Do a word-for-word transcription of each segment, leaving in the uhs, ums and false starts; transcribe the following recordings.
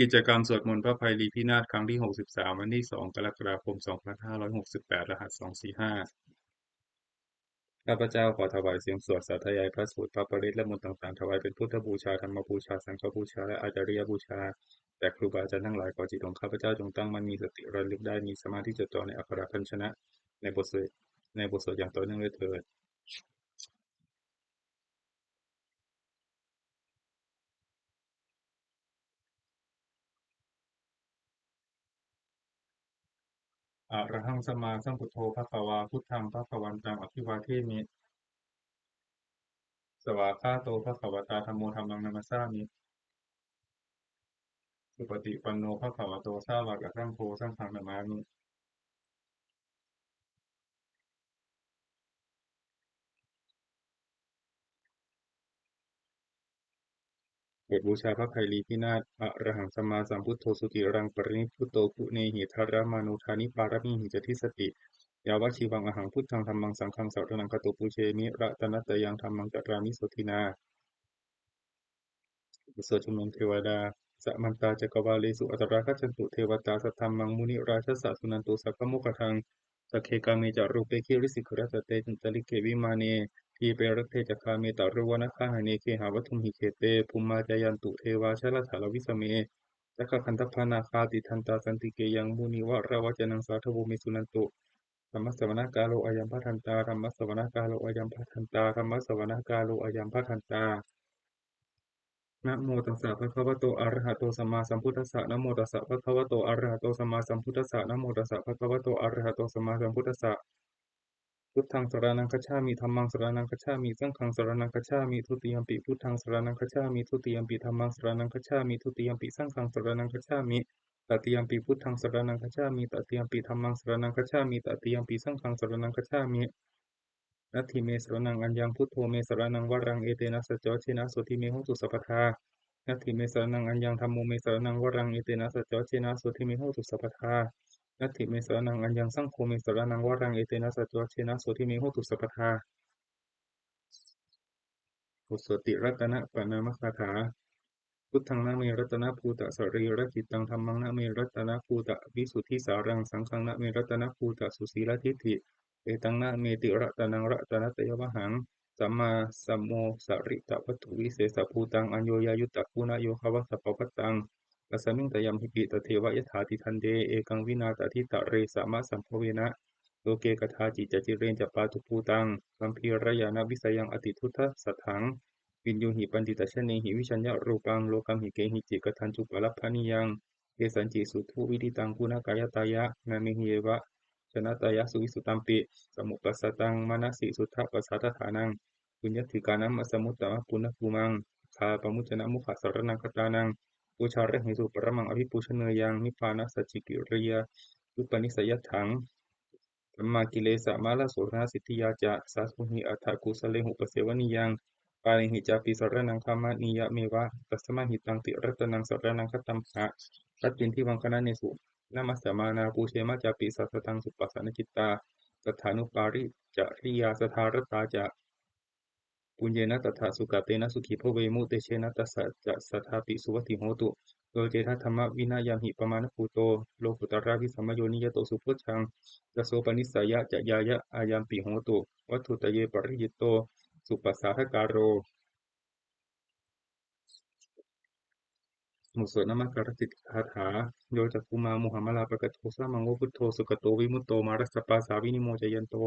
กิจกรรมสวดมนต์พระไพรีพินาศครั้งที่ หกสิบสาม วันที่ สอง กรกฎาคม สองพันห้าร้อยหกสิบแปด รหัส สองสี่ห้า ข้าพเจ้าขอถวายเสียงสวดสาธยายพระสูตร พระปริตร และมนต์ต่างๆ ถวายเป็นพุทธบูชา ธรรมบูชา สังฆบูชา และอาจาริยบูชา แด่ครูบาอาจารย์ทั้งหลาย ขอจิตของข้าพเจ้าจงตั้งมั่น มีสติระลึกได้ มีสมาธิจดจ่อในอักขรพยัญชนะ ในบทสวด ในบทสวดอย่างต่อเนื่องด้วยเถิด Arahaṃ sammāsambuddho bhagavā, buddhaṃ bhagavantaṃ abhivādemi. Svākkhāto bhagavatā dhammo, dhammaṃ namassāmi. Supaṭipanno bhagavato sāvakasaṅgho, saṅghaṃ namāmi. บทบูชาพระไพรีพินาศ Arahaṃ sammāsambuddho suciraṃ parinibbuto, guṇehi dharamāno dāni pāramīhi ca dissati. Yāvajīvaṃ ahaṃ buddhaṃ dhammaṃ saṅghaṃ saraṇaṃ gato, pūjemi ratanattayaṃ dhammaṃ carāmi sotthinā. บทสวดชุมนุมเทวดา Samantā cakkavāḷesu atrāgacchantu devatā, saddhammaṃ munirājassa suṇantu saggamokkhadaṃ. Sagge kāme ca rūpe girisikharataṭe cantalikkhe vimāne, dīpe raṭṭhe ca gāme taruvanagahane gehavatthumhi khette, bhummā cāyantu devā jalathalavisame yakkhagandhabbanāgā, tiṭṭhantā santike yaṃ munivaravacanaṃ sādhavo me suṇantu. Dhammassavanakālo ayambhadantā, dhammassavanakālo ayambhadantā, dhammassavanakālo ayambhadantā. Namo tassa bhagavato arahato sammāsambuddhassa. Namo tassa bhagavato arahato sammāsambuddhassa. Namo tassa bhagavato arahato sammāsambuddhassa. Buddhaṃ saraṇaṃ gacchāmi. Dhammaṃ saraṇaṃ gacchāmi. Saṅghaṃ saraṇaṃ gacchāmi. Dutiyampi buddhaṃ saraṇaṃ gacchāmi. Dutiyampi dhammaṃ saraṇaṃ gacchāmi. Dutiyampi saṅghaṃ saraṇaṃ gacchāmi. Tatiyampi buddhaṃ saraṇaṃ gacchāmi. Tatiyampi dhammaṃ saraṇaṃ gacchāmi. Tatiyampi saṅghaṃ saraṇaṃ gacchāmi. Natthi me saraṇaṃ aññaṃ, buddho me saraṇaṃ varaṃ, etena saccavajjena sotthi me hotu sabbadā. Natthi me saraṇaṃ aññaṃ, dhammo me saraṇaṃ varaṃ, etena saccavajjena sotthi me hotu sabbadā. Natthi me saraṇaṃ aññaṃ, saṅgho me saraṇaṃ varaṃ, etena saccavajjena sotthi me hotu sabbadā. บทสวดติรัตนปณามคาถา Buddhaṃ name ratanabhūtasarīracittaṃ, dhammaṃ name ratanabhūtavisuddhisāraṃ, saṅghaṃ name ratanabhūtasusīladiṭṭhiṃ, etaṃ name tiratanaṃ ratanattayavhaṃ. Sammāsamosarittavatthuvisesabhūtaṃ, aññoyayuttaguṇayogavasappavattaṃ, tasmiṃ tayamhipi tadeva yathātiṭṭhante, ekaṃ vinā taditthare samasambhavena, loke kadāci ca cireñca pātubhūtaṃ, gambhīrañāṇavisayaṃ atiduddasatthaṃ, viññūhi paṇḍitajanehi vijñāya rūpaṃ, lokamhi kehici katthañcupaladhāniyaṃ, kesañci suṭṭhu viditaṃ guṇakāyattāya, nāmehi yeva jaññattāya suvisuddhampi, samupassaṃ manasi suddhapasādadhānaṃ, puññadhikānam assamuttamapuññabhūmaṃ, akkhāpamuccanamukhasaraṇaṃ katānaṃ, pūjārahesu paramaṃ abhipūjaneyyaṃ, nibbānasacchikiriyāyupanissayatthaṃ, dhammākilesamalasotthānasiddhiyā ca, sāsūhi atha kusalehi upasevanīyaṃ, pāṇihi cāpi saraṇaṃ gamanīyameva, tasmā hi taṃ tiratanaṃ saraṇaṃ gatamha, tattindhivaṅ gaṇanesu namassamānā, pūjema cāpi sāsataṃ suppasannacittāsaddhānupāricariyā, saddhārattā ca puññena tattha sugātena sukhī bhavemu, tejena tassa ca saddhāpi suvatthi hotu. Yo cedha dhammavinayamhi pamāṇabhūto, lokuttarā visuddhimaggo niyato subbodhaṃ, tasopanissayacayāya ayampi hotu, vatthuttaye pariyitto suppasādakāro. บทสวดนมัสการสิทธิคาถา Yo cakkhumā mohamalāpakaṭṭho, sāmaṃ va buddho sugato vimutto, mārassa pāsā vinimocayanto,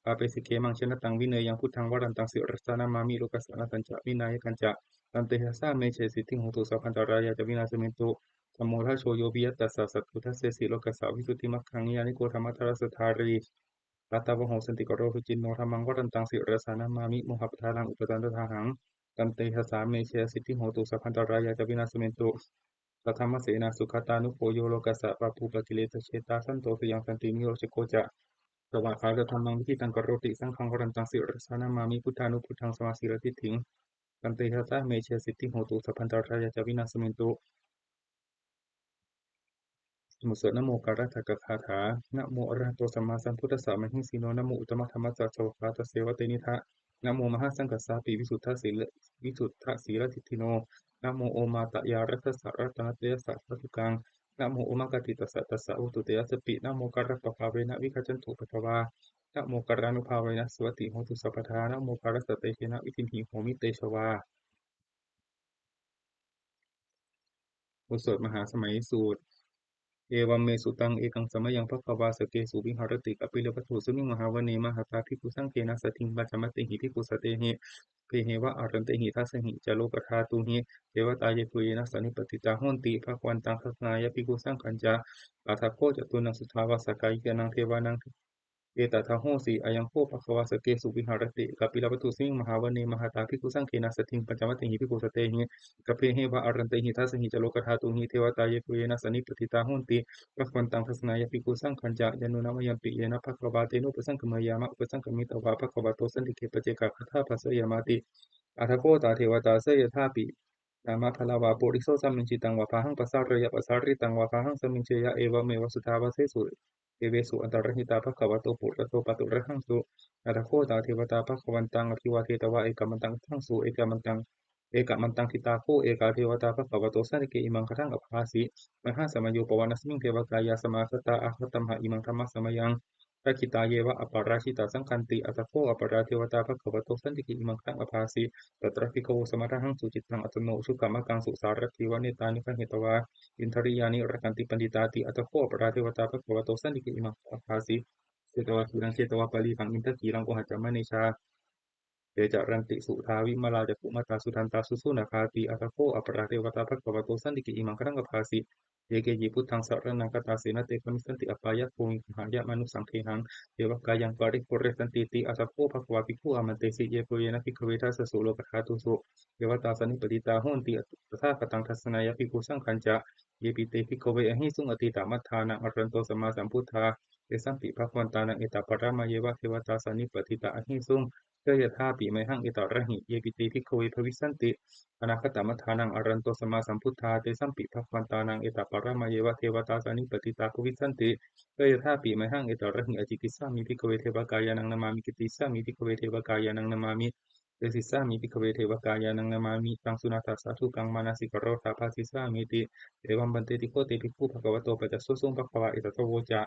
pāpesi khemaṃ janataṃ vineyyaṃ, buddhaṃ varantaṃ sirasā namāmi, lokassa anathānañca vināyakañca, tantejasā me jayasiddhi hotu, sabbantarāyā ca vināsamentu. Dhammo dhajo yo viya tassa, satthu dassesi lokassa visuddhimaggaṃ, niyyāniko dhammadharassa dhārī, sātāvaho santikaro suciṇṇo, dhammaṃ varantaṃ sirasā namāmi, mohappadālaṃ upasantadāhaṃ, tantejasā me jayasiddhi hotu, sabbantarāyā ca vināsamentu. Saddhammasenā sugatānugo yo, lokassa pāpūpakilesajetā, santo sayaṃ santi nirojako ca, svākkhātadhammaṃ viditaṃ karoti, saṅghaṃ varantaṃ sirasā namāmi, buddhānubuddhaṃ samasīladiṭṭhiṃ, tantejasā me jayasiddhi hotu, sabbantarāyā ca vināsamentu. บทสวดนโมการัตถกคาถา Namo arahato sammāsambuddhassa mahesino, namo uttamadhammassa svākkhātasseva tenidha, namo mahāsaṅghassāpi visuddhasīla- visuddhasīladiṭṭhino, Namo omātyāraddhassa ratanattayassa sādhukaṃ. Namo omakātītassa tassa vatthuttayassapi. Namokārappabhāvena vigacchantu upaddavā. Namokārānubhāvena suvatthi hotu sabbadā. Namokārassa tejena vidhimhi homi tejavā. บทสวดมหาสมัยสูตร Evaṃ me sutaṃ. Ekaṃ samayaṃ bhagavā sakkesu viharati kapilavatthusmiṃ mahāvane mahatā bhikkhusaṅghena saddhiṃ pañcamattehi bhikkhusatehi sabbeheva āratehi. Dasahi ca lokadhātūhi devatā yebhuyyena sannipatitā honti bhagavantaṃ dassanāya bhikkhusaṅghañca. Atha kho catunnaṃ suddhāvāsakāyikānaṃ devānaṃ etadahosi: Ayaṃ kho bhagavā sakkesu viharati kapilavatthusmiṃ mahāvane mahatā bhikkhusaṅghena saddhiṃ pañcamattehi bhikkhusatehi sabbeheva āratehi. Dasahi ca lokadhātūhi devatā yebhuyyena sannipatitā honti bhagavantaṃ dassanāya bhikkhusaṅghañca. Yannūna mayampi yena bhagavā tenupasaṅkameyyāma, upasaṅkamitvā bhagavato santike paccekagāthā bhāseyyāmāti. Atha kho tā devatā seyyathāpi nāma balavā puriso sammiñjitaṃ vā bāhaṃ pasāreyya, pasāritaṃ vā bāhaṃ sammiñjeyya, evameva suddhāvāsesu devesu antarahitā bhagavato purato pāturahaṃsu. Atha kho tā devatā bhagavantaṃ abhivādetvā ekamantaṃ aṭṭhaṃsu. Ekamantaṃ ekamantaṃ ṭhitā kho ekā devatā bhagavato santike imaṃ gāthaṃ abhāsi: Mahāsamayo pavanasmiṃ devakāyā samāgatā, āgatamha imaṃ dhammasamayaṃ dakkhitāyeva aparājitasaṅghanti. Atha kho aparā devatā bhagavato santike imaṃ gāthaṃ abhāsi: Tatra bhikkhavo samādahaṃsu cittaṃ attano ujukamakaṃsu sārathīva nettāni gahetvā indriyāni rakkhanti paṇḍitāti. Atha kho aparā devatā bhagavato santike imaṃ gāthaṃ abhāsi: Chetvā khīlaṃ chetvā palīghaṃ indakhīlaṃ ohaccamanejā, te caranti suddhā vimalā cakkhumatā sudantā susunāgāti. Atha kho aparā devatā bhagavato santike imaṃ gāthaṃ abhāsi: Ye keci buddhaṃ saraṇaṃ gatāse, na te gamissanti apāyabhūmiṃ, pahāya mānusaṃ dehaṃ devakāyaṃ paripūressantīti. Atha kho bhagavā bhikkhū āmantesi: Yebhuyyena bhikkhave dasasu lokadhātūsu devatā sannipatitā honti tathāgataṃ dassanāya bhikkhusaṅghañca. Yepi te bhikkhave ahesuṃ atītamaddhānaṃ arahanto sammāsambuddhā, tesampi bhagavantānaṃ etaparamāyeva devatā sannipatitā ahesuṃ, seyyathāpi mayhaṃ etarahi. Yepi te bhikkhave bhavissanti anāgatamaddhānaṃ arahanto sammāsambuddhā, tesampi bhagavantānaṃ etaparamāyeva devatā sannipatitā bhavissanti, seyyathāpi mayhaṃ etarahi. Ācikkhissāmi bhikkhave devakāyānaṃ nāmāni, kittayissāmi bhikkhave devakāyānaṃ nāmāni, desissāmi bhikkhave devakāyānaṃ nāmāni. Taṃ suṇātha sādhukaṃ manasikarotha bhāsissāmīti. Evaṃ bhanteti kho te bhikkhū bhagavato paccassosuṃ. Bhagavā etadavoca: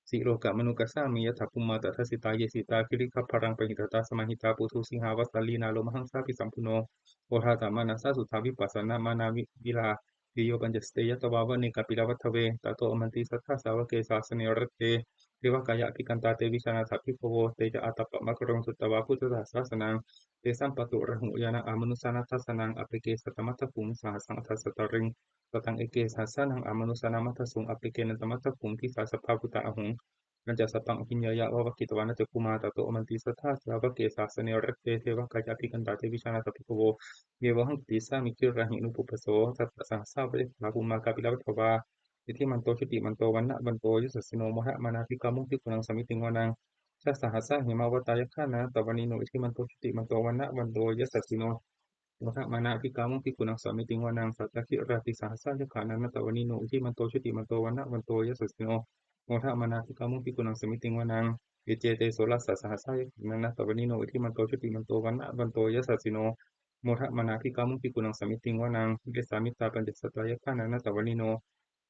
Silokamanukassāmi, yattha bhummā tadassitā; ye sitā girigabbharaṃ, pahitattā samāhitā. Puthū sīhāva sallīnā, lomahaṃsābhisambhuno; odātamanasā suddhā, vippasannamanāvilā. Bhiyyo pañcasate ñatvā, vane kāpilavatthave; tato āmantayi satthā, sāvake sāsane rate. Devakāyā abhikkantā, te vijānātha bhikkhavo. Te ca ātappamakaruṃ, sutvā buddhassa sāsanaṃ; tesampāturahu ñāṇaṃ, amanussāna dassanaṃ. Appeke satamaddakkhuṃ, sahassaṃ atha sattariṃ; sataṃ eke sahassānaṃ, amanussānamaddasuṃ. Appekenantamaddakkhuṃ, disā sabbā phuṭā ahuṃ. Tañca sabbaṃ abhiññāya, vavakkhitvāna cakkhumā; tato āmantayi satthā, sāvake sāsane rate. Devakāyā abhikkantā, te vijānātha bhikkhavo; ye vohaṃ kittayissāmi, girāhi anupubbaso. Sattasahassā va yakkhā, bhummā kāpilavatthavā; iddhimanto jutimanto, vaṇṇavanto yasassino; modamānā abhikkāmuṃ, bhikkhūnaṃ samitiṃ vanaṃ. Chasahassā hemavatā, yakkhā nānattavaṇṇino; iddhimanto jutimanto, vaṇṇavanto yasassino; modamānā abhikkāmuṃ, bhikkhūnaṃ samitiṃ vanaṃ. Sātāgirā tisahassā, yakkhā nānattavaṇṇino; iddhimanto jutimanto, vaṇṇavanto yasassino; modamānā abhikkāmuṃ, bhikkhūnaṃ samitiṃ vanaṃ. Iccete soḷasasahassā, yakkhā nānattavaṇṇino; iddhimanto jutimanto, vaṇṇavanto yasassino; modamānā abhikkāmuṃ, bhikkhūnaṃ samitiṃ vanaṃ. Vessāmittā pañcasatā, yakkhā nānattavaṇṇino;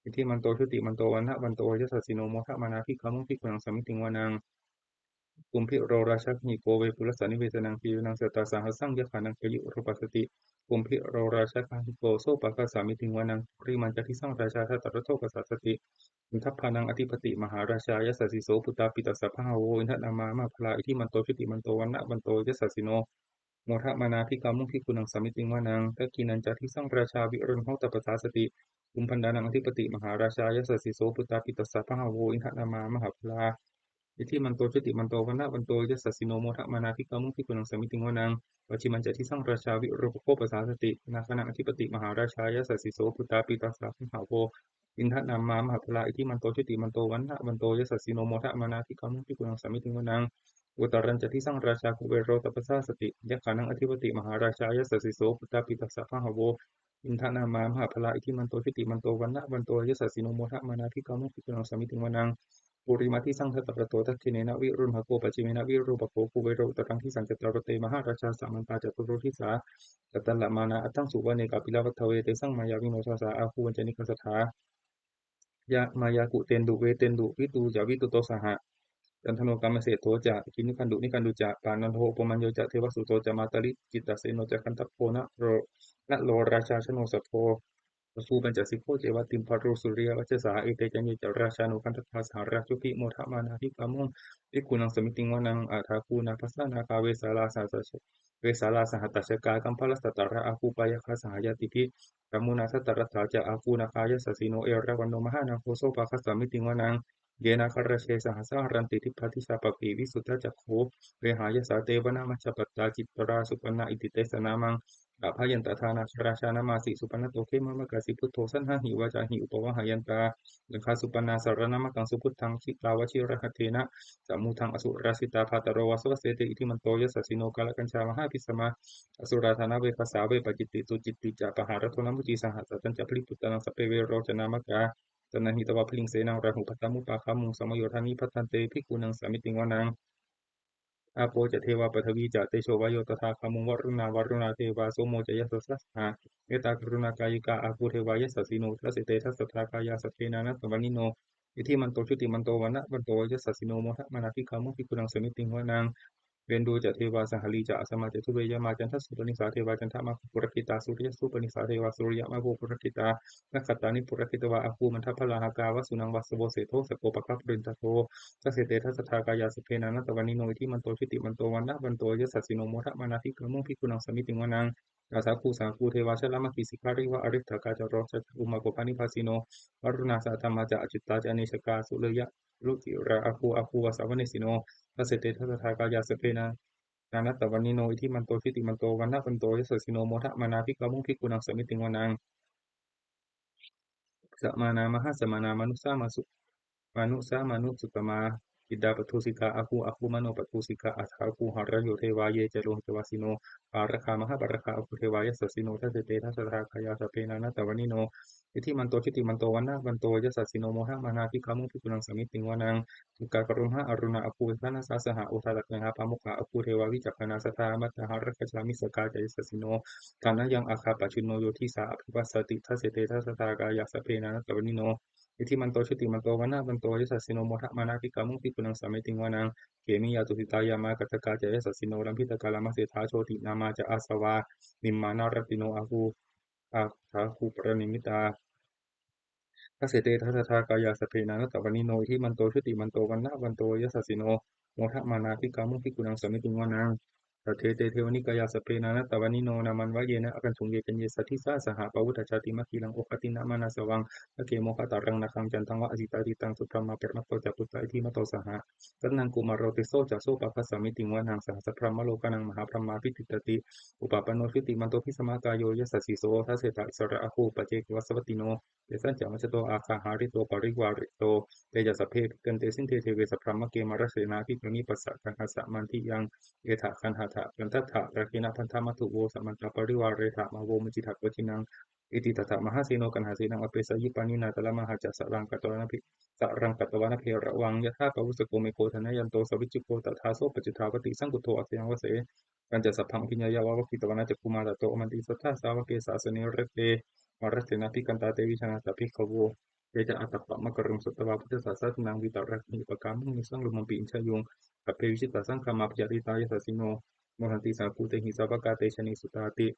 iddhimanto jutimanto, vaṇṇavanto yasassino; modamānā abhikkāmuṃ, bhikkhūnaṃ samitiṃ vanaṃ. Kumbhīro rājagahiko, vepullassa nivesanaṃ; bhiyyo naṃ satasahassaṃ, yakkhānaṃ payirupāsati. Kumbhīro rājagahiko, sopāga samitiṃ vanaṃ. Purimañca disaṃ rājā, dhataraṭṭho pasāsati; gandhabbānaṃ ādhipati, mahārājā yasassi so. Puttāpi tassa bahavo, indanāmā mahabbalā; iddhimanto jutimanto, vaṇṇavanto yasassino; modamānā abhikkāmuṃ, bhikkhūnaṃ samitiṃ vanaṃ. Dakkhiṇañca disaṃ rājā, virūḷho tappasāsati; kumbhaṇḍānaṃ ādhipati, mahārājā yasassi so. Puttāpi tassa bahavo, indanāmā mahabbalā; iddhimanto jutimanto, vaṇṇavanto yasassino; modamānā abhikkāmuṃ, bhikkhūnaṃ samitiṃ vanaṃ. Pacchimañca disaṃ rājā, virūpakkho pasāsati; nāgānaṃ ādhipati, mahārājā yasassi so. Puttāpi tassa bahavo, indanāmā mahabbalā; iddhimanto jutimanto, vaṇṇavanto yasassino; modamānā abhikkāmuṃ, bhikkhūnaṃ samitiṃ vanaṃ. Uttarañca disaṃ rājā, kuvero tappasāsati; yakkhānaṃ ādhipati, mahārājā yasassi so. Puttāpi tassa bahavo, indanāmā mahabbalā; iddhimanto jutimanto, vaṇṇavanto yasassino; modamānā abhikkāmuṃ, bhikkhūnaṃ samitiṃ vanaṃ. Purimaṃ disaṃ dhataraṭṭho, dakkhiṇena virūḷhako; pacchimena virūpakkho, kuvero uttaraṃ disaṃ. Cattāro te mahārājā, samantā caturo disā; Kaddhamānā aṭṭhaṃsu vane kāpilavatthave, tesaṃ māyāvino dāsā āgū vañcanikā saṭhā. Yāmāyā kuṭeṇḍu veṭeṇḍu, viṭū ca viṭuṭo saha. Candano kāmaseṭṭho ca, kinnughaṇḍu nighaṇḍu ca, panādo opamañño ca, devasūto ca mātali, cittaseno ca gandhabbo, naḷo, naḷo rājā janosabho, āgū pañcasikho ceva, timbarū suriyavacchasā. Ete caññe ca rājāno gandhabbā, saha rājubhi modamānā, abhikkāmuṃ bhikkhūnaṃ samitiṃ vanaṃ. Athāgū nābhasā nāgā, vesālā saha, vesālā sahatacchakā, kambalassatarā āgū pāyāgā saha ñātibhi. Yāmunā dhataraṭṭhā ca āgū nāgā yasassino, erāvaṇo mahānāgo sopāga samitiṃ vanaṃ. Ye nāgarāje sahasā haranti dibbā dijā pakkhi visuddhacakkhū, vehāyasā te vanamajjhapattā citrā supaṇṇā iti tesa nāmaṃ. Abhayantadā nāgarājānamāsi supaṇṇato khemamakāsi buddho, saṇhāhi vācāhi upavhayantā yaṅgā supaṇṇā saraṇamakaṃsu buddhaṃ. Jitā vajirahatthena samuddaṃ asurā sitā, bhātaro vāsavassete iddhimanto yasassino. Kālakañjā mahābhismā asurā dānaveghasā, vepacitti sucitti ca pahārādo namucī saha. Satañca baliputtānaṃ sabbe verocanāmakā, sannayhitvā baliṃ senaṃ rāhubhaddamupāgamuṃ. Samayodāni bhaddante bhikkhūnaṃ samitiṃ vanaṃ. Āpo ca devā paṭhavī ca tejo vāyo tadāgamuṃ, varuṇā vāruṇā devā somo ca yasasā saha. Mettākaruṇākāyikā āgū devā yasassino, dasete dasadhā kāyā sabbe nānattavaṇṇino, iddhimanto jutimanto vaṇṇavanto yasassino, modamānā abhikkāmuṃ bhikkhūnaṃ samitiṃ vanaṃ. Veṇḍū ca devā sahalī ca asamā ca duve yamā, candassūpanisā devā candamāgū purakkhitā, suriyassūpanisā devā suriyamāgū purakkhitā, nakkhattāni purakkhitvā āgū mandavalāhakā. Vasūnaṃ vāsavo seṭṭho sakkopāga purindado, dasete dasadhā kāyā sabbe nānattavaṇṇino, iddhimanto jutimanto vaṇṇavanto yasassino, modamānā abhikkāmuṃ bhikkhūnaṃ samitiṃ vanaṃ. Athāgū sahabhū devā jalamaggisikhāriva, ariṭṭhakā ca rojā ca ummāpupphanibhāsino, varuṇā sahadhammā ca accutā ca anejakā, sūleyyarucirā āgū āgū vāsavanesino, dasete dasadhā kāyā sabbe nā- nānattavaṇṇino, iddhimanto jutimanto vaṇṇavanto yasassino, modamānā abhikkāmuṃ bhikkhūnaṃ samitiṃ vanaṃ. Samānā mahāsamānā mānusā māsu- mānusā mānusuttamā, khiḍḍāpadūsikā āgū āgū manopadūsikā. Athāgū harayo devā ye ca lohitavāsino, pāragā mahāpāragā āgū devā yasassino, dasete dasadhā kāyā sabbe nānattavaṇṇino, iddhimanto jutimanto vaṇṇavanto yasassino, modamānā abhikkāmuṃ bhikkhūnaṃ samitiṃ vanaṃ. Sukkā karumhā aruṇā āgū veghanasā saha, odātagayhā pāmokkhā āgū devā vicakkhaṇā. Sadāmattā hāragajā missakā ca yasassino, thanayaṃ āga pajjunno yo disā abhivassati, dasete dasadhā kāyā sabbe nānattavaṇṇino, iddhimanto jutimanto vaṇṇavanto yasassino, modamānā abhikkāmuṃ bhikkhūnaṃ samitiṃ vanaṃ. Khemiyā tusitā yāmā kaṭṭhakā ca yasassino, lambītakā lāmaseṭṭhā jotināmā ca āsavā, nimmānaratino āgū athāgū paranimmitā, dasete dasadhā kāyā sabbe nānattavaṇṇino, iddhimanto jutimanto vaṇṇavanto yasassino, modamānā abhikkāmuṃ bhikkhūnaṃ samitiṃ vanaṃ. Saṭṭhete devanikāyā sabbe nānattavaṇṇino, nāmanvayena āgañchuṃ ye caññe sadisā saha. Pavutthajātimakhīlaṃ oghatiṇṇamanāsavaṃ, dakkhemoghataraṃ nāgaṃ candaṃva asitātitaṃ. Subrahmā paramatto ca puttā iddhimato saha, sanaṅkumāro tisso ca sopāga samitiṃ vanaṃ. Sahassabrahmalokānaṃ mahābrahmābhitiṭṭhati, upapanno jutimanto bhismākāyo yasassi so. Dasettha issarā āgū paccekavasavattino, tesañca majjhato āga hārito parivārito. Te ca sabbe abhikkante sinde deve sabrahmake, mārasenā abhikkāmi passa kaṇhassa mandiyaṃ. Etha gaṇhatha gaṇhatha rāgena baddhamatthu vo, samantā parivāretha mā vo muñcittha koci naṃ. Iti tattha mahāseno kaṇhasenaṃ apesayi, pāṇinā talamāhacca saraṃ katvāna bhe- saraṃ katvāna bheravaṃ. Yathā pāvussako megho thanayanto savijjuko, tadā so paccudāvatti saṅkuddho asayaṃvase. Tañca sabbaṃ abhiññāya vavakkhitvāna cakkhumā, tato āmantayi satthā sāvake sāsane rate. Mārasenā abhikkantā te vijānātha bhikkhavo, ye ca ātappamakaruṃ sutvā buddhassa sāsanaṃ, vītarāgehi pakkāmuṃ nesaṃ lomampi iñjayuṃ. Sabbe vijitasaṅgāmā bhayātītā yasassino, modanti saha bhūtehi sāvakā te janesutāti.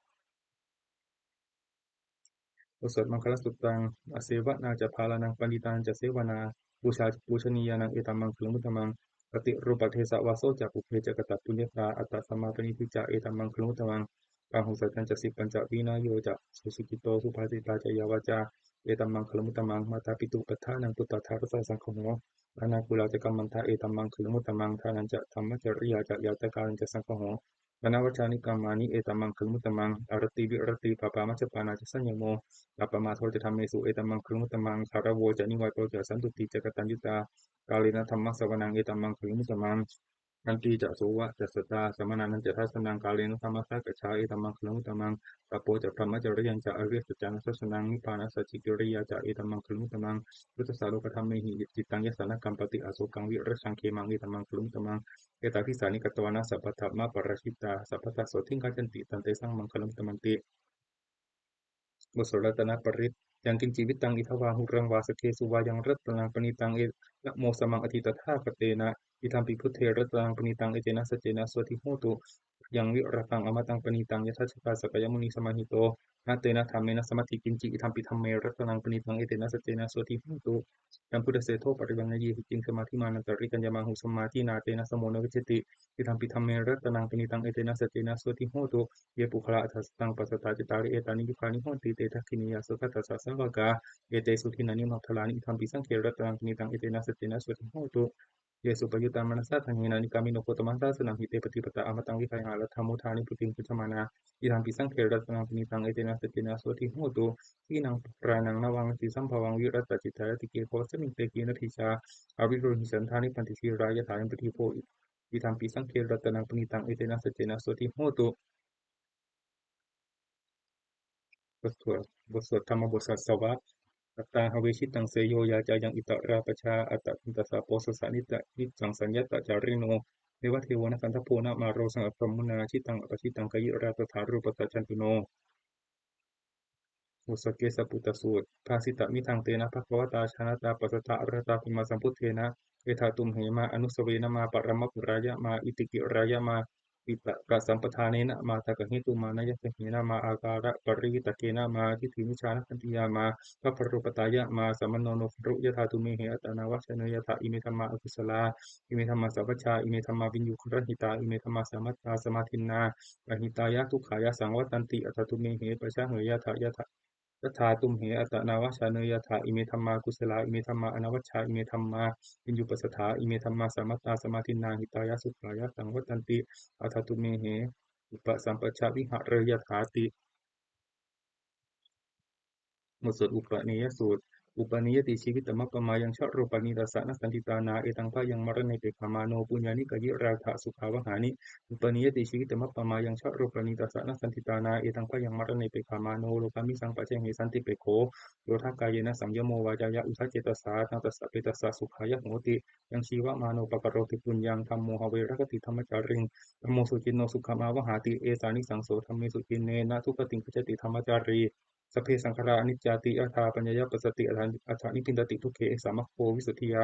บทสวดมังคลสุตตัง Asevanā ca bālānaṃ, paṇḍitānañca sevanā, pūjā ca pūjanīyānaṃ, etammaṅgalamuttamaṃ. Paṭirūpadesavāso ca, pubbe ca katapuññatā, attasammāpaṇidhi ca, etammaṅgalamuttamaṃ. Bāhusaccañca sippañca, vinayo ca susikkhito, subhāsitā ca yā vācā, etammaṅgalamuttamaṃ. Mātāpituupaṭṭhānaṃ, puttadārassa saṅgaho, anākulā ca kammantā, etammaṅgalamuttamaṃ. Dānañca dhammacariyā ca, ñātakānañca saṅgaho, anavajjāni kammāni, etammaṅgalamuttamaṃ. Āratī viratī pāpā majjapānā ca saññamo, appamādo ca dhammesu, etammaṅgalamuttamaṃ. Gāravo ca nivāto ca, santuṭṭhī ca kataññutā, kālena dhammassavanaṃ, etammaṅgalamuttamaṃ. Khantī ca sovacassatā samaṇānañca dassanaṃ kālena dhammasākacchā etammaṅgalamuttamaṃ. Tapo ca brahmacariyañca ariyasaccāna dassanaṃ nibbānasacchikiriyā ca etammaṅgalamuttamaṃ. Phuṭṭhassa lokadhammehi cittaṃ yassa na kampati asokaṃ virajaṃ khemaṃ etammaṅgalamuttamaṃ. Etādisāni katvāna sabbatthamaparājitā sabbattha sotthiṃ gacchanti tantesaṃ maṅgalamuttamanti. บทสวดรัตนปริตร Yaṅkiñci vittaṃ idha vā huraṃ vā saggesu vā yaṃ ratanaṃ paṇītaṃ etamo samaṃ atthi tathāgatena idampi buddhe ratanaṃ paṇītaṃ etena saccena sotthi hotu. Yaṃ virataṃ amataṃ paṇītaṃ yadajjhagā sakyamunī samāhito na tena dhammena samatthi kiñci idampi dhamme ratanaṃ paṇītaṃ etena saccena sotthi hotu. Yaṃ buddhaseṭṭho parivaṇṇayī suciṃ samādhimānantarikaññamāhu samādhinā tena samo na vijjati idampi dhamme ratanaṃ paṇītaṃ etena saccena sotthi hotu. Ye puggalā aṭṭha sataṃ pasatthā cattāri etāni yugāni honti te dakkhiṇeyyā sugatassa sāvakā etesu dinnāni mahapphalāni idampi saṅghe ratanaṃ paṇītaṃ etena saccena sotthi hotu. Ye suppayuttā manasā daḷhena nikkāmino gotamasāsanamhi te pattipattā amataṃ vigayha laddhā mudhā nibbutiṃ bhuñjamānā idampi saṅghe ratanaṃ paṇītaṃ etena saccena sotthi hotu. Khīṇaṃ purāṇaṃ navaṃ natthi sambhavaṃ virattacittāyatike bhavasmiṃ te khīṇabījā avirūḷhichandā nibbanti dhīrā yathāyampadīpo idampi saṅghe ratanaṃ paṇītaṃ etena saccena sotthi hotu. บทสวด บทสวดธรรมบทสัสสวะ Attāhave jittaṃ seyyo yācāyaṃ ittarā pajā attasaṅkhassa possassa niccaṃ saññatacārino devadevo na gandhabbo na māro saṅghaṃ brahmunā jittaṃ appajittaṃ kāyirā tathārūpassa candano. บทสวดเกสสปุตตสูตร Bhāsitamidaṃ tena bhagavatā jānatā passatha aratā sammāsambuddhena etha tumhe mā anusavena mā paramaparāya mā itikirāya mā piṭakasampadanena mā dākkhāhetu mā nāyasena mā ākāraparivitakkena mā diṭṭhimicchānabhantiyā mā bhabbarūpatāya mā samāno no garu yathā tumhehi attanāvajjānu yathā ime dhammā akusalā ime dhammā sabhajā ime dhammā viññūgarahitā ime dhammā samattā samādinnā ahitāya dukkhāya saṃvattanti atha tumhehi pajāheyyathā yathā yathā tumhe attanāvajjānu yathā ime dhammā kusalā ime dhammā anavajjā ime dhammā viññūpasadā ime dhammā samattā samādinnā hitāya sukhāya saṃvattanti atha tumhehi upasampajja vihareyyāthāti. บทสวดอุปเนยสูตร Upanīyati jīvitamappamāyaṃ jarāmaraṇehi tassā nassantītānā etaṃ bhayaṃ maraṇe pekkhamāno puññāni kāyirātha sukhāvahāni. Upanīyati jīvitamappamāyaṃ jarāmaraṇehi tassā nassantītānā etaṃ bhayaṃ maraṇe pekkhamāno lokāmisaṃ pajāhe santipekkho yodha kāyena saṃyamo vācāya uda cetasā taṃ tassa petāssa sukhāya hoti. Yaṃ jīvamāno pakaroti puññaṃ dhammo have rakkhati dhammacāriṃ dhammo suciṇṇo sukhamāvahāti esānisaṃso dhammesu ciṇṇena dugatiṃ gacchati dhammacārī. Sabbe saṅkhārā aniccāti yathāppaññāya passati atha nibbindati dukkhe esa maggo visuddhiyā.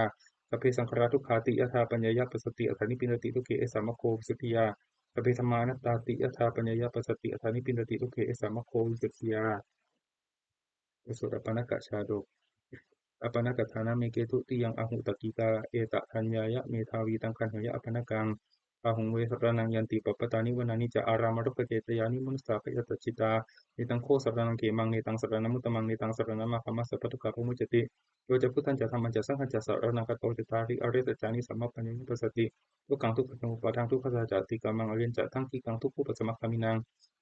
Sabbe saṅkhārā dukkhāti yathāppaññāya passati atha nibbindati dukkhe esa maggo visuddhiyā. Sabbe dhammā anattāti yathāppaññāya passati atha nibbindati dukkhe esa maggo visuddhiyā. บทสวดอัปปณกชาดก Appanakaṭṭhānaṃ eke dutiyaṃ āhu takkikā etathānāya medhāvī taṃ gaṇheyya appanakaṃ. Bāhuṃ ve saraṇaṃ yanti pabbatāni vanāni ca ārāmarukkhace tayāni manussā bhayātā citā. Netaṃ kho saraṇaṃ khemaṃ netaṃ saraṇamuttamaṃ netaṃ saraṇamāgamma sabbadukkhā pamuccati. Yo ca buddhañca dhammañca saṅghañca saraṇaṃ gato cattāri ariyasaccāni sammappaññāya passati dukkhaṃ dukkhasamuppādaṃ dukkhassa ca atikkamaṃ ariyañca aṭṭhaṅgikaṃ dukkhūpasamagāminaṃ.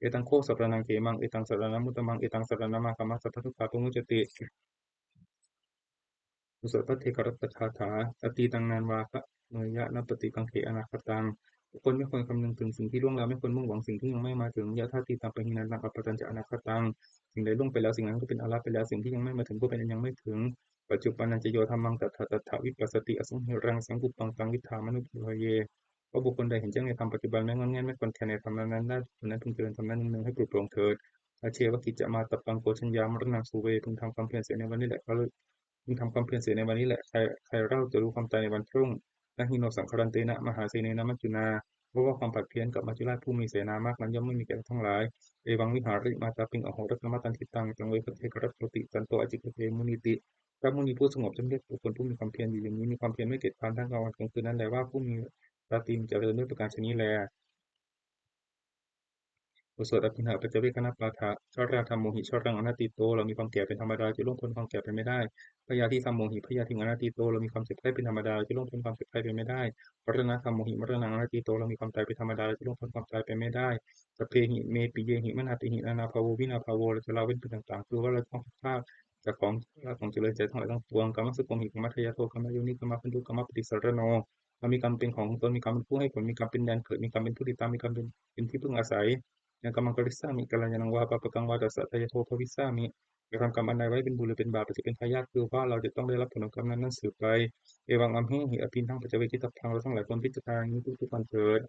Etaṃ kho saraṇaṃ khemaṃ etaṃ saraṇamuttamaṃ etaṃ saraṇamāgamma sabbadukkhā pamuccati. บทสวดภัทเทกรัตตคาถา Atītaṃ nānvāgameyya nappaṭikaṅkhe anāgataṃ. บุคคลไม่ควรคำนึงถึงสิ่งที่ล่วงแล้ว ไม่ควรมุ่งหวังสิ่งที่ยังไม่มาถึง Yadatītaṃ pahīnantaṃ appattañca anāgataṃ. สิ่งใดล่วงไปแล้ว สิ่งนั้นก็เป็นอันละไปแล้ว สิ่งที่ยังไม่มาถึงก็เป็นอันยังไม่ถึง Paccuppannañca yo dhammaṃ tattha tattha vipassati asaṃhiraṃ saṅkuppaṃ taṃ viddhā manubrūhaye. เพราะบุคคลใดเห็นแจ้งในธรรมปัจจุบัน ไม่ง่อนแง่น ไม่คลอนแคลนในธรรมนั้นๆ ได้ บุคคลนั้นพึงเจริญธรรมนั้นเนืองๆ ให้ปลุกปลงเถิด Ajjeva kiccamātappaṃ ko jaññā maraṇaṃ suve. พึงทำความเพียรเสียในวันนี้แหละ พึงทำความเพียรเสียในวันนี้แหละ ใคร ใครเล่าจะรู้ความตายในวันพรุ่ง Na hi no saṅgarantena mahāsenena maccunā. เพราะว่าความผัดเพี้ยนกับมัจจุราชผู้มีเสนามากนั้นย่อมไม่มีแก่เราทั้งหลาย Evaṃ vihārimātāpiṃ ahorattamatanditaṃ taṃ ve bhaddekarattoti santo ācikkhate munīti. พระมุนีผู้สงบย่อมเรียกบุคคลผู้มีความเพียรอยู่อย่างนี้ มีความเพียรไม่เกียจคร้านทั้งกลางวันกลางคืนนั้นแลว่า ผู้มีราตรีมีเจริญด้วยประการฉะนี้แล บทสวดอภิณหปัจจเวกขณปาฐะ Jarādhammomhi jaraṃ anatīto. เรามีความแก่เป็นธรรมดา จะล่วงพ้นความแก่ไปไม่ได้ Byādhidhammomhi byādhiṃ anatīto. เรามีความเจ็บไข้เป็นธรรมดา จะล่วงพ้นความเจ็บไข้ไปไม่ได้ Maraṇadhammomhi maraṇaṃ anatīto. เรามีความตายเป็นธรรมดา จะล่วงพ้นความตายไปไม่ได้ Sabbehi me piyehi manāpehi nānābhāvo vinābhāvo. เราจะละเว้นเป็นต่างๆ คือว่าเราจะต้องพลัดพรากจากของรักของเจริญใจทั้งหลายทั้งปวง Kammassakomhi kammadāyādo kammayoni kammabaṇḍu kammapaṭisaraṇo เรามีกรรมเป็นของตน มีกรรมเป็นผู้ให้ผล มีกรรมเป็นแดนเกิด มีกรรมเป็นผู้ติดตาม มีกรรมเป็นเป็นที่พึ่งอาศัย ยังkammaṃ karissāmi kalyāṇaṃ vā pāpakaṃ vā tassa dāyādo bhavissāmi. กระทำกรรมอันใดไว้เป็นบุญหรือเป็นบาป หรือจะเป็นทายาท คือว่าเราจะต้องได้รับผลของกรรมนั้นๆสืบไป Evaṃ amhehi abhiṇhaṃ paccavekkhitabbaṃ. เราทั้งหลายควรพิจารณาอย่างนี้ทุกๆวันเถิด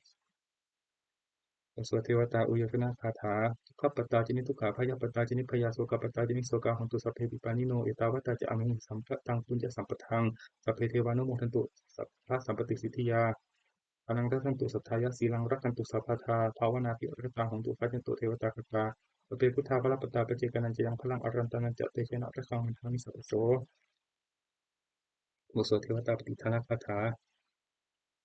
บทสวดเทวตาอุยยคณคาถา Dukkhappattā ca niddukkhā bhayappattā ca nibbhayā sokappattā ca nissokā hontu sabbepi pāṇino. Ettāvatā ca amhehi sambhataṃ puññasampadaṃ sabbe devānumodantu sabbasampattisiddhiyā. Dānaṃ dadantu saddhāya sīlaṃ rakkhantu sabbadā bhāvanābhiratā hontu gacchantu devatāgatā. Sabbe buddhā balappattā paccekānañca yaṃ balaṃ arahantānañca tejena rakkhaṃ bandhāmi sabbaso. บทสวดเทวตาปฏิทานคาถา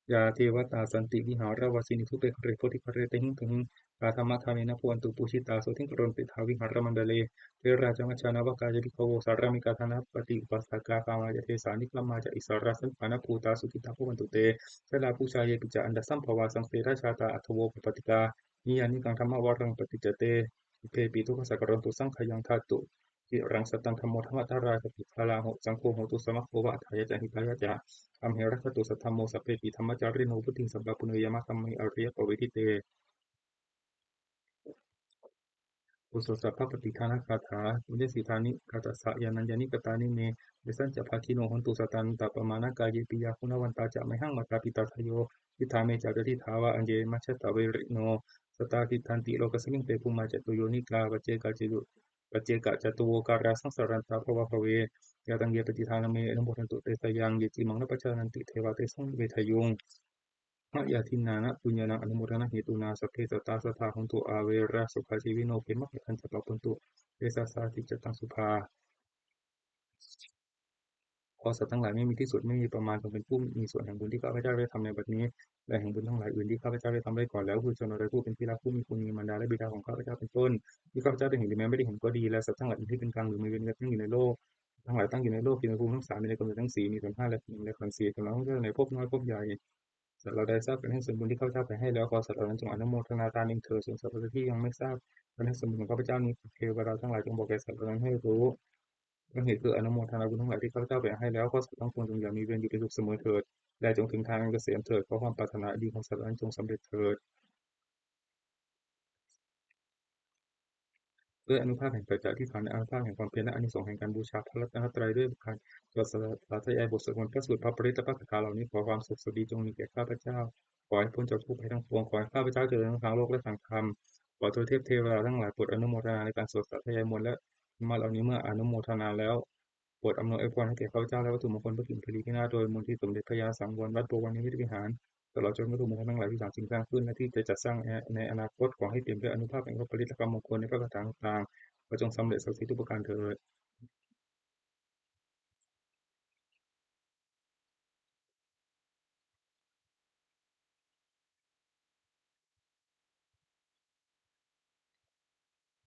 Yā devatā santi vihāravāsinī thūpe ghare bodhighare tahiṃ tahiṃ, tā dhammadānena bhavantu pūjitā sotthiṃ karontedha vihāramaṇḍale. Therā ca majjhā navakā ca bhikkhavo sārāmikā dānapatī upāsakā, gāmā ca desā nigamā ca issarā sappāṇabhūtā sukhitā bhavantu te. Jalābujā yepi ca aṇḍasambhavā saṃsedajātā athavopapātikā, niyyānikaṃ dhammavaraṃ paṭicca te sabbepi dukkhassa karontu saṅkhayaṃ. Ṭhātu ciraṃ sataṃ dhammo dhammaddharā ca puggalā, saṅgho hotu samaggo va atthāya ca hitāya ca. Amhe rakkhatu saddhammo sabbepi dhammacārino, vuḍḍhiṃ sampāpuṇeyyāma dhamme ariyappavedite. บทสวดสัพพปฏิทานคาถา Puññassidāni katassa yānaññāni katāni me, tesañca bhāgino hontu sattantaṃ pamāṇakā. Yepi yā guṇavantā ca mayhaṃ mātā pitādayo, diṭṭhā me ca tadiṭṭhā va aññe majjhattā verino, sattā tiṭṭhanti lokasmiṃ te bhummā catuyonikā, paccekacatu paccekacatuvokārā saṃsarantā bhavābhave. Yā taṃ ye paṇḍitānaṃ me anumodantu te sayaṃ, ye cīmaṃ na pajānanti devā tesaṃ vedayi. Mayā dinnāna puññānaṃ anumodanahetunā sabbe sattā sadā hontu averā, sukhajīvino bhemabhātañca pabhontu te sāsati cataṃ subhā. ขอสัตว์ทั้งหลายไม่มีที่สุดไม่มีประมาณจงเป็นผู้มีส่วนแห่งบุญที่ข้าพเจ้าได้ทำในบัดนี้ และแห่งบุญทั้งหลายอื่นที่ข้าพเจ้าได้ทำไว้ก่อนแล้ว คือชนอะไรผู้เป็นที่รัก ผู้มีคุณ มีมารดาและบิดาของข้าพเจ้าเป็นต้น ที่ข้าพเจ้าได้เห็นหรือแม้ไม่ได้เห็นก็ดี และสัตว์ทั้งหลายอื่นที่เป็นกลางหรือมีเวรกันตั้งอยู่ในโลก ทั้งหลายตั้งอยู่ในโลก อยู่ในภูมิทั้งสาม อยู่ในกำเนิดทั้งสี่ มีขันธ์ห้าและหญิงและขันธ์สี่ กำลังท่องเที่ยวในภพน้อยภพใหญ่ สัตว์เหล่าใดทราบการให้ส่วนบุญที่ข้าพเจ้าแผ่ให้แล้ว ขอสัตว์เหล่านั้นจงอนุโมทนาทานเองเถิด ส่วนสัตว์เหล่าใดที่ยังไม่ทราบการให้ส่วนบุญของข้าพเจ้านี้ เทวดาทั้งหลายจงบอกแก่สัตว์เหล่านั้นให้รู้ ต้นเหตุคืออนุโมทนาบุญทั้งหลายที่ข้าพเจ้าแผ่ให้แล้ว ขอสัตว์ทั้งปวงจงอย่ามีเวรอยู่เป็นสุขเสมอเถิด และจงถึงทางอันเกษมเถิด ขอความปรารถนาอันดีของสัตว์เหล่านั้นจงสำเร็จเถิด ด้วยอานุภาพแห่งสัจจะอธิษฐาน และอานุภาพแห่งความเพียร และอานิสงส์แห่งการบูชาพระรัตนตรัย ด้วยการสวดสาธยายบทสวดมนต์พระสูตร พระปริตร และพระคาถาเหล่านี้ ขอความสุขสวัสดีจงมีแก่ข้าพเจ้า ขอให้พ้นจากทุกข์ภัยทั้งปวง ขอให้ข้าพเจ้าเจริญทั้งทางโลกและทางธรรม ขอทวยเทพเทวดาทั้งหลายโปรดอนุโมทนาในการสวดสาธยายมนต์ และธรรมะเหล่านี้ เมื่ออนุโมทนาแล้ว โปรดอำนวยอวยพรให้แก่ข้าพเจ้าและวัตถุมงคลพระกริ่งไพรีพินาศโดยมนต์ที่สมเด็จพระญาณสังวรวัดบวรนิมิตวิหาร ตลอดจนวัตถุมงคลทั้งหลายที่สร้างสิ่งสร้างขึ้น และที่จะจัดสร้างในอนาคต ขอให้เต็มด้วยอานุภาพแห่งพระปริตร และพระมงคลในพระคาถาต่างๆ ขอจงสำเร็จศักดิ์สิทธิ์ทุกประการเถิด